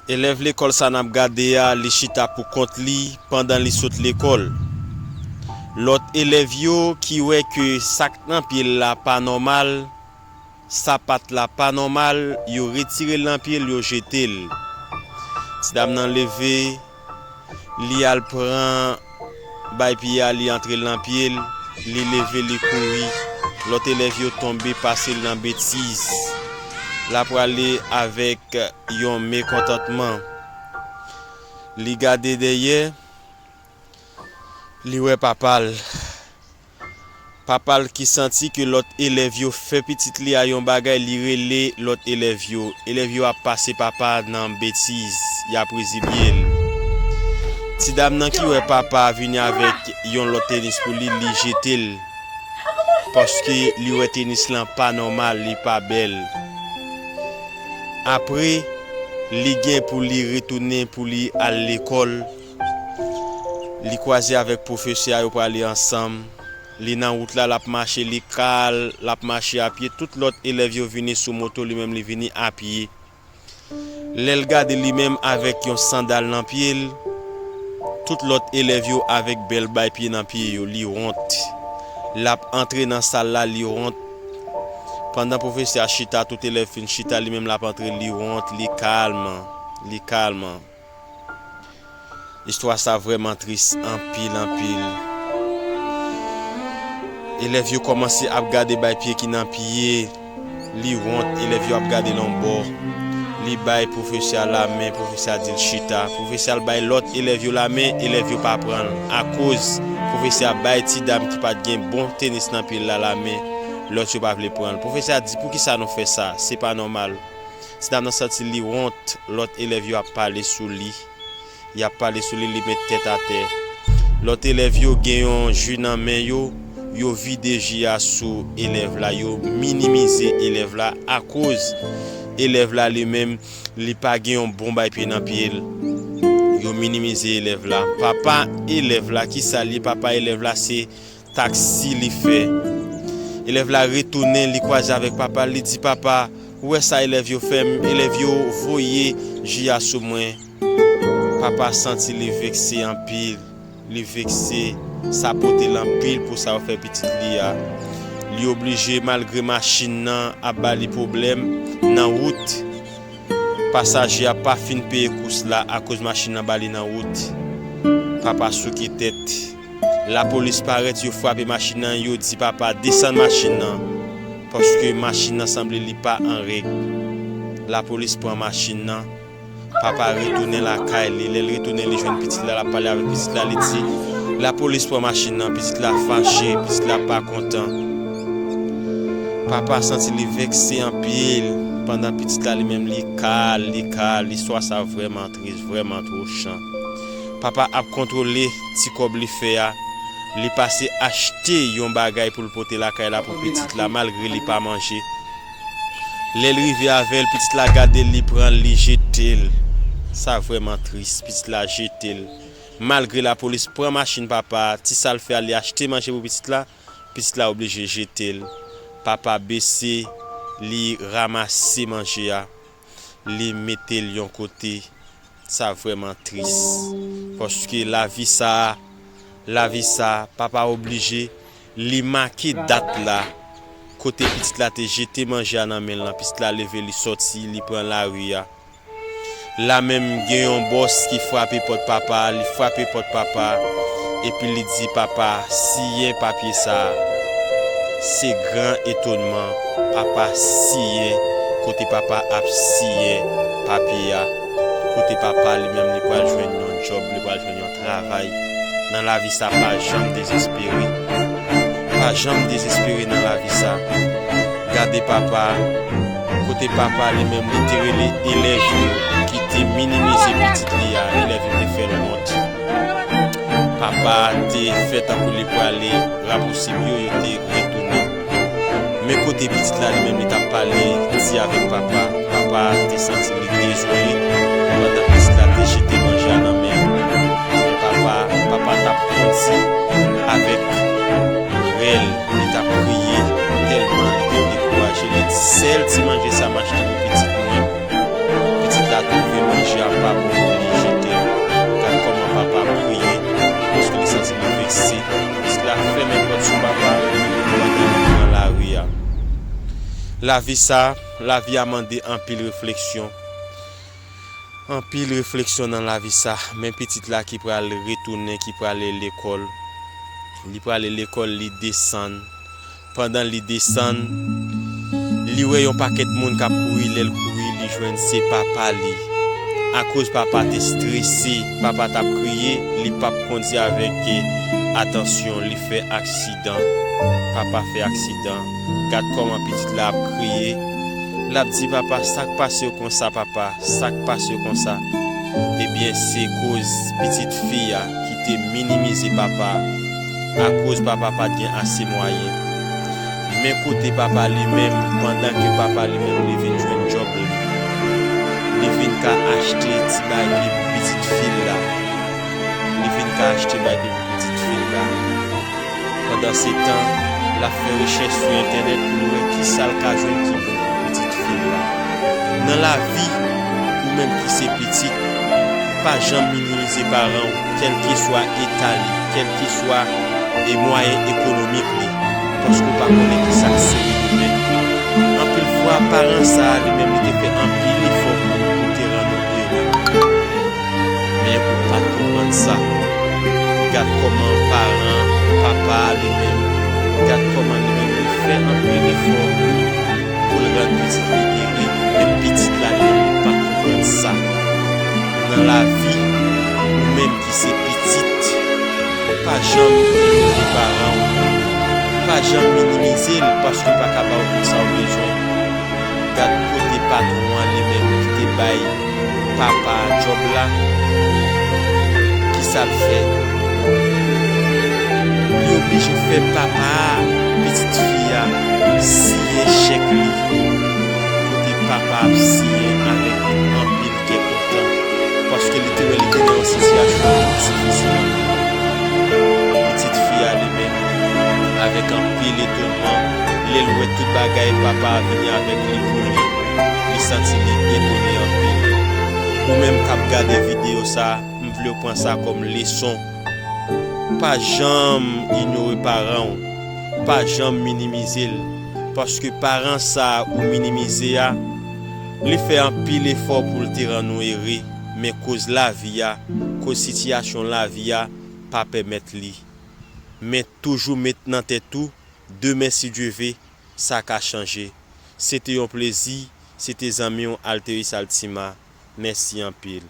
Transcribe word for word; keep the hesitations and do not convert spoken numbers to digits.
Elèv lekòl sa n ap gade a, li chita pou kont li pandan li sot lekòl. Lòt elèv yo ki wè ke sa k nan pye l la pa nòmal, sapat la pa nòmal, yo retire l nan pye l, yo jete l. Ti dam nan leve, li al pran bay pye a, li antre l nan pye l, li leve, li kouri. Lòt elèv yo tonbe, pase l nan betiz. L ap prale avèk yon mekontantman. Li gade dèyè, li wè papa l. Papa l ki santi ke lòt elèv yo fè pitit li a yon bagay, li rele lòt elèv yo. Elèv yo ap pase papa nan betiz, y ap rezibye l. Ti dam nan ki wè papa a vini avèk yon lòt tenis pou li, li jete l. Paske li wè tenis lan pa nòmal, li pa bèl. Apre, li gen pou li retounen pou li al lekòl. Li kwaze avèk pwofesè a, yo prale ansanm. Li nan wout la, l ap mache, li kal, l ap mache a pye. Tout lòt elèv yo vini sou moto, li menm li vini a pye. Lè l gade li menm avèk yon sandal nan pye l, tout lòt elèv yo avèk bèl bay pye nan pye yo, li wont. L ap antre nan sal la, li wont. Pandan pwofesè a chita, tout elèv fin chita, li menm l ap antre, li wont, li kalm, li kalm. Istwa sa vrèman tris anpil, anpil. Elèv yo kòmanse ap gade bay pye ki nan pye. Li wont, elèv yo ap gade l yon bò. Li bay pwofesè a lamen, pwofesè a di l chita. Pwofesè a bay lòt elèv yo lamen, elèv yo pa pran l. Akoz pwofesè a bay ti dam ki pa t gen bon tenis nan pye l la lamen, lòt yo pa vle pran l. Pwofesè a di, "Poukisa nou fè sa? Se pa nòmal." Ti dam nan santi li wont, lòt elèv yo ap pale sou li. Y ap pale sou li, li met tèt atè. Lòt elèv yo gen yon ji nan men yo, yo vide ji a sou elèv la, yo minimize elèv la akoz elèv la li menm, li pa gen yon bon bay pye nan pye l. Yo minimize elèv la. Papa elèv la, kisa l ye? Papa elèv la se taksi li fè. Elèv la retounen, li kwaze avèk papa l, li di, "Papa, ou wè sa elèv yo fè m? Elèv yo voye ji a sou mwen." Papa santi li vekse anpil. Li vekse, sa pote l anpil pou sa yo fè pitit li a. Li oblije, malgre machin nan ap ba li pwoblèm nan wout, pasaje a pa fin peye kous la akoz machin nan ba li nan wout. Papa souke tèt. Lapolis parèt, yo frape machin nan, yo di papa desann machin nan, paske machin nan sanble li pa an règ. Lapolis pran machin nan, papa retounen lakay li. Lè l retounen, li jwenn pitit la, l ap pale avèk pitit la, li di, lapolis pran machin nan, pitit la fache, pitit la pa kontan. Papa santi li vekse anpil, pandan pitit la li menm li kal, li kal. Istwa sa vrèman tris, vrèman twouchan. Papa ap kontwole ti kòb li fè a. Li pase achte yon bagay pou l pote lakay la pou pitit la, malgre li pa manje. Lè l rive avè l, pitit la gade l, li pran l, li jete l. Sa vrèman tris, pitit la jete l. Malgre lapolis pran machin papa a, ti sa l fè a, li achte manje pou pitit la, pitit la oblije jete l. Papa bese, li ranmase manje a, li mete l yon kote. Sa vrèman tris. Paske lavi sa a, lavi sa a, papa oblije, li make dat la, kote pitit la te jete manje a nan men l lan, pitit la leve, li sòti, li pran lari a. La menm, gen yon bòs ki frape pòt papa a, li frape pòt papa a, epi li di papa, siyen papye sa a. Se gran etonman, papa siyen, kote papa ap siyen papye a, kote papa li menm li pral jwenn yon djòb, li pral jwenn yon travay. Nan lavi sa, pa janm dezespere. Pa janm dezespere nan lavi sa. Gade papa, kote papa li menm li te rele elèv yo ki te minimize pitit li a, elèv yo te fè l wont. Papa te fè tankou li prale, rapousib yo, yo te retounen. Men kote pitit la li menm li t ap pale, di avèk papa, papa te santi li dezole pandan pitit la te jete manje a nan men l. Men papa, papa t ap kondi avèk rèl, li t ap kriye tèlman li te dekouraje. Li di, sèl ti manje sa m achte pou pitit mwen, pitit la twouve manje a pa Lavi sa, lavi a mande anpil refleksyon. Anpil refleksyon nan lavi sa. Men pitit la ki pral retounen, ki prale lekòl. Li prale lekòl, li desann. Pandan li desann, li wè yon pakèt moun k ap kouri. Lè l kouri, li jwenn se papa li. Akoz papa te strese, papa t ap kriye, li p ap kondi avèk, eh, atansyon, li fè aksidan. Papa fè aksidan. Gad kòman pitit la ap kriye. L ap di, "Papa, sa k pase w konsa, papa? Sa k pase w konsa?" Ebyen, se koz pitit fi a ki te minimize papa a, akoz papa pa t gen ase mwayen. Men kote papa li menm, pandan ke papa li menm li vin jwenn djòb li, li vin ka achte ti bagay pou pitit fi l la. Li vin ka achte bagay pou pitit fi l la. Pandansetan, l ap fè rechèch sou entènèt pou l wè kisa l ka jwenn ki bon pou pitit fi l la. Nan lavi, ou menm ki se pitit, pa janm minimize paran w, kèlkeswa eta li, kèlkeswa e mwayen ekonomik li, paske w pa konnen kisa k sere demen. Anpil fwa, paran sa a li menm li te fè anpil efò pou, pou te rann ou ere. Men ou pa t konprann sa. Gad kòman paran, papa a li menm, gad kòman li menm li fè anpil efò pou l rann pitit li ere, men pitit la li menm li pa t konprann sa. Nan lavi, ou menm ki se pitit, pa janm minimize paran w. Pa janm minimize l paske l pa ka ba w tout sa w bezwen. Gad kote patwon an li menm ki te bay papa a djòb la, kisa l fè? Li oblije fè papa a, pitit fi a, siyen chèk li. Kote papa ap siyen avèk anpil kè kontan, paske li te wè li te nan yon sitiyasyon difisil. Pitit fi a li menm, avèk anpil etonman, lè l wè tout bagay papa a vini avèk li pou li, li santi li etone anpil. Ou menm k ap gade videyo sa, m vle w pran sa kòm leson. Pa janm inyore paran w. Pa janm minimize l. Paske paran sa a ou minimize a, li fè anpil efò pou l te rann ou ere, men koz lavi a, koz sitiyasyon lavi a pa pèmèt li. Men toujou met nan tèt ou, demen si Dye ve, sa ka chanje. Se te yon plezi, se te zanmi w Alteris Altima. Mèsi anpil.